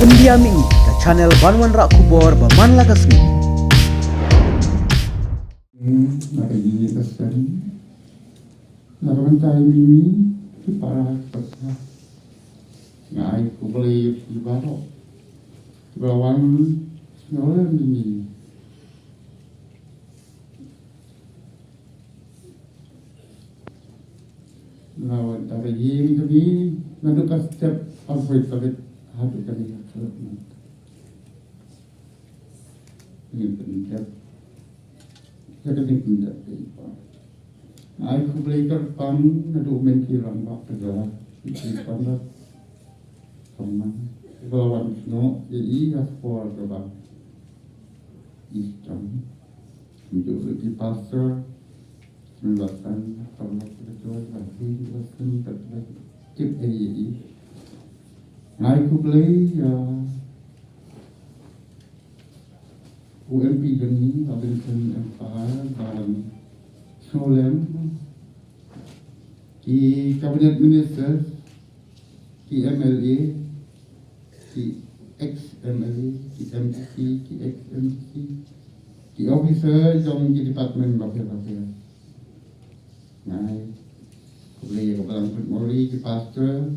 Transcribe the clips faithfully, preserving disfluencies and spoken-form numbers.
India Mih, ka channel ban wanrah khubor ba man la ka sngi. Na ka jingïaseng, na ka bynta ïa i Mimi, ki para ki paidbah, nga ai khublei ïa phi baroh kiba la wan sngewlem ïa i Mimi. Nga wan da ka ïing kane, naduh ka step alphabet haduh kane ka khlem. Ngi pyndep. Ïa kane pyndep ka i Pa. Nga ai khublei kyrpang naduh u Myntri Rangbah Pyrshah, i Conrad Sangma, ba la wan snoh ïa i ha ka por kaba i sdang. Kumjuh ruh ki pastor, ki basang, paralok, ki pastor, ki basang, ki basang, ki tip ei ei. Nga ai khublei ïa u M P jong ngi, Robinson M Para, ba wan snoh lem, ki cabinet ministers, ki M L A, ki ex M L A, ki M D C, ki ex M D C, ki officer jong ki department bapher bapher. Nga ai khublei ïa ka Balang Phutmori, ki pastor,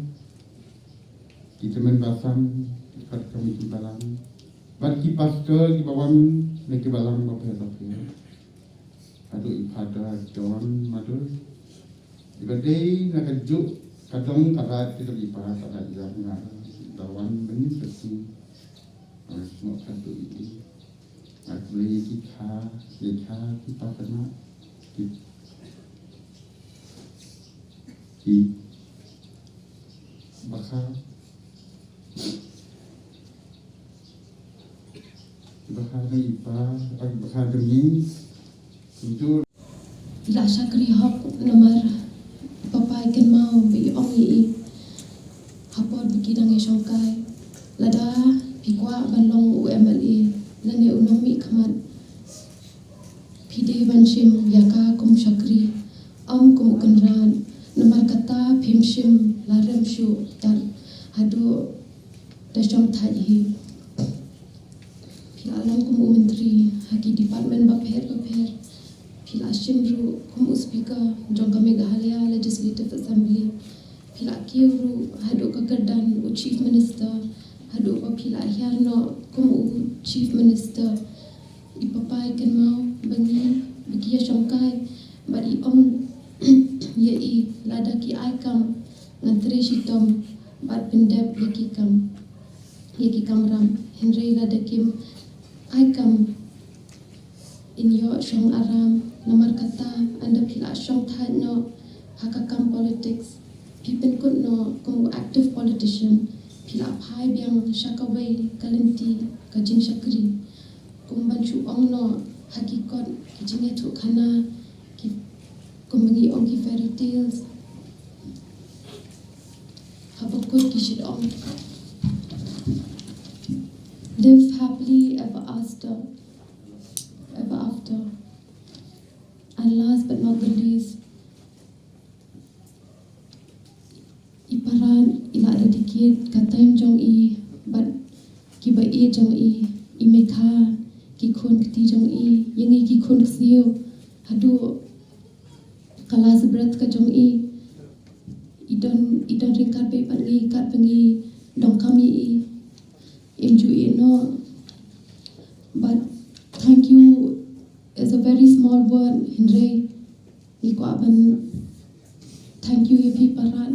ki tymmen basan, ki kot committee balang, bad ki pastor kiba wan na ki balang bapher bapher. Haduh i Father John Madur, iba dei na kajuh ka dong ka raid, ka dong i Father ka raid ïa nga, iba wan mynta ka sngi. Nga sngewbha haduh i, nga khublei ïa ki kha, ki kha, ki Pa khynnah, ki, ki bakha. Bakha na i Pa, ah, bakha na ngi. Kumjuh. Phi la shakri hok namar Papa i kynmaw ba i ong ïa i ha por ba ki dang ïashongkai. Lada phi kwah ban long u M L A lane u nongmihkhmat, phi dei ban shim ïa ka kum shakri, ym kum u kynrad. Namar kata phim shym la rem shuh tad haduh da shong thait hi. Phi la long kum u myntri ha ki department bapher bapher. Phi la shim ruh kum u speaker jong ka Meghalaya Legislative Assembly. Phi la kiew ruh haduh ka kyrdan u Chief Minister, haduh ba phi la hiar noh kum u Chief Minister. I Papa i kynmaw ba ngi, ba ki ïashongkai, bad i ong ïa i, lada ki ai kam, ngan trei shitom bad pyndep ïa ki kam, ïa ki kamram. Hynrei lada kim ai kam, in ïoh shong aram. Namar kata, ynda phi la shong thait noh ha ka kam politics, phi pynkut noh kum u active politician, phi la phai biang sha kawei ka lynti ka jingshakri. Kum ban shu ong noh ha ki kot ki jingïathuhkhana, ki, kum ba ngi ong ki fairy tales. Haba kut ki shait ong, "Live happily ever after, ever after." And last but not the least, i Para i la dedicate ka time jong i bad kiba ïeit jong i, i Megha, ki khun kti jong i, ïa ngi ki khun ksiew, haduh ka last breath ka jong i. I don, i don ryngkat bad ngi katba ngi donkam ïa i. Im ju ïeh noh. But thank you is a very small word, hynrei ngi kwah ban thank you ïa phi Para.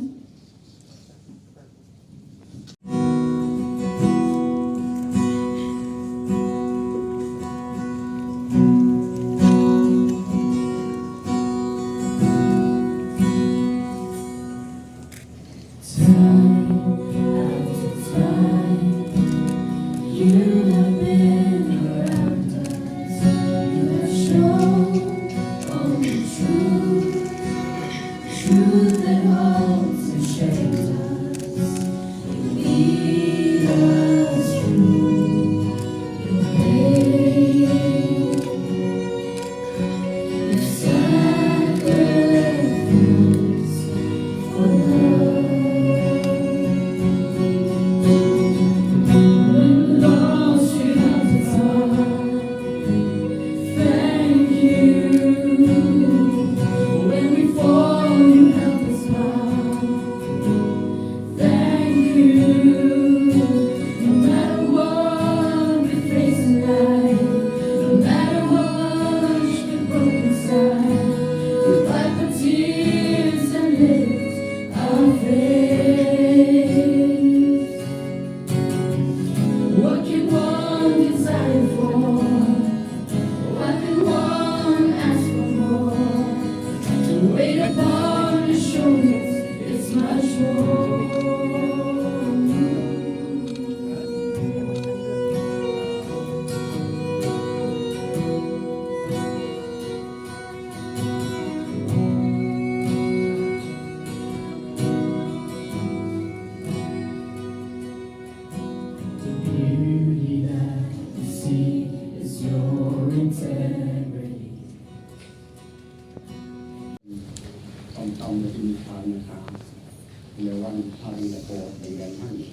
Ko dang dang hangne.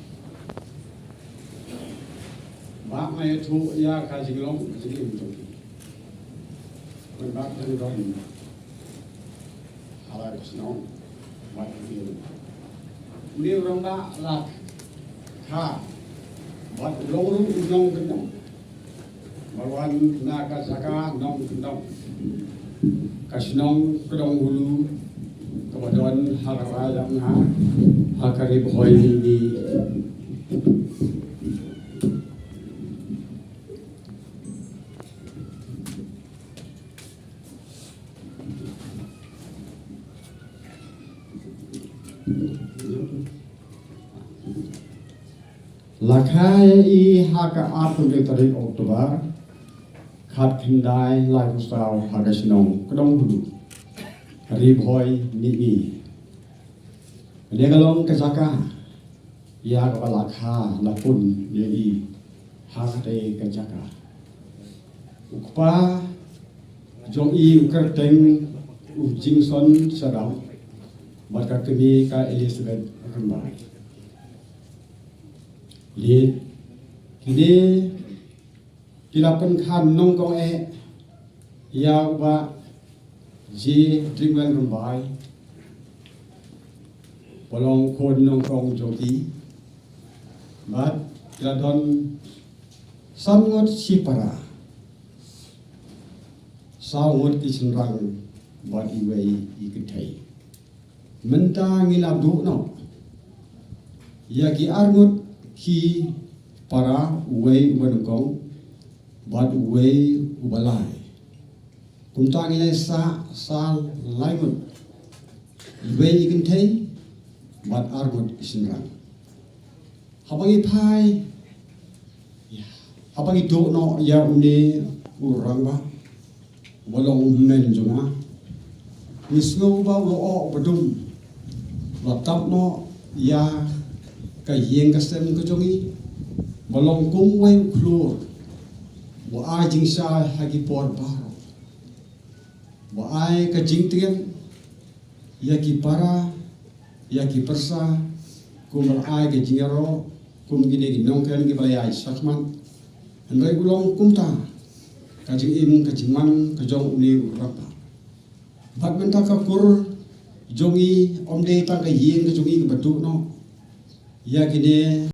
Ba nga ïathuh ïa ka jinglong ka jingim jong ki. Ban ba dang don ha la ka shnong bad ka ïing. Une u rangbah la kha bad u long ruh u nongkyndong. Ba wan na ka jaka nongkyndong, ka shnong Kdong Hulu, kaba don ha ka rai Lamnga, ha ka Ri Bhoi Mihngi. La kha ïa i ha ka arphew tarik October, khatkhyndai laiphew saw, ha ka shnong Kdong Hulu, Ri Bhoi Mihngi. Kane ka long ka jaka ïa kaba la kha la pun ïa i ha katei ka jaka. U kpa jong i u kyrteng u Jingson Sadaw bad ka kmie ka Elizabeth Rymbai. Leit kine ki la pynkha nyngkong eh ïa u Bah J Dringwell Rymbai, ba long u khun nyngkong jong ki. Bad ki la don san ngut shipara, saw ngut ki shynrang bad iwei i kynthei. Mynta ngi la duh noh ïa ki ar ngut ki para, uwei uba nyngkong bad uwei uba lai. Kumta ngi la sah sa lai ngut, iwei i kynthei bad ar ngut ki shynrang. Haba ngi phai, haba ngi duh noh ïa une u rangbah, uba long u hynmen jong nga, ngi sngew ba u lyoh ba dum, la tap noh ïa ka ïing ka sem ka jong ngi, ba long kum uwei u khlur uba ai jingshai ha ki por baroh, uba ai ka jingtngen ïa ki para, ïa ki pyrsa, kumba la ai ka jingïaroh kum kine ki nongkren kiba la ïai shakhmat. Hynrei u long kumta ka jingim ka jingman ka jong une u rangbah. Bad mynta ka kur jong ngi ym dei tang ka ïing ka jong ngi kaba duh noh ïa kine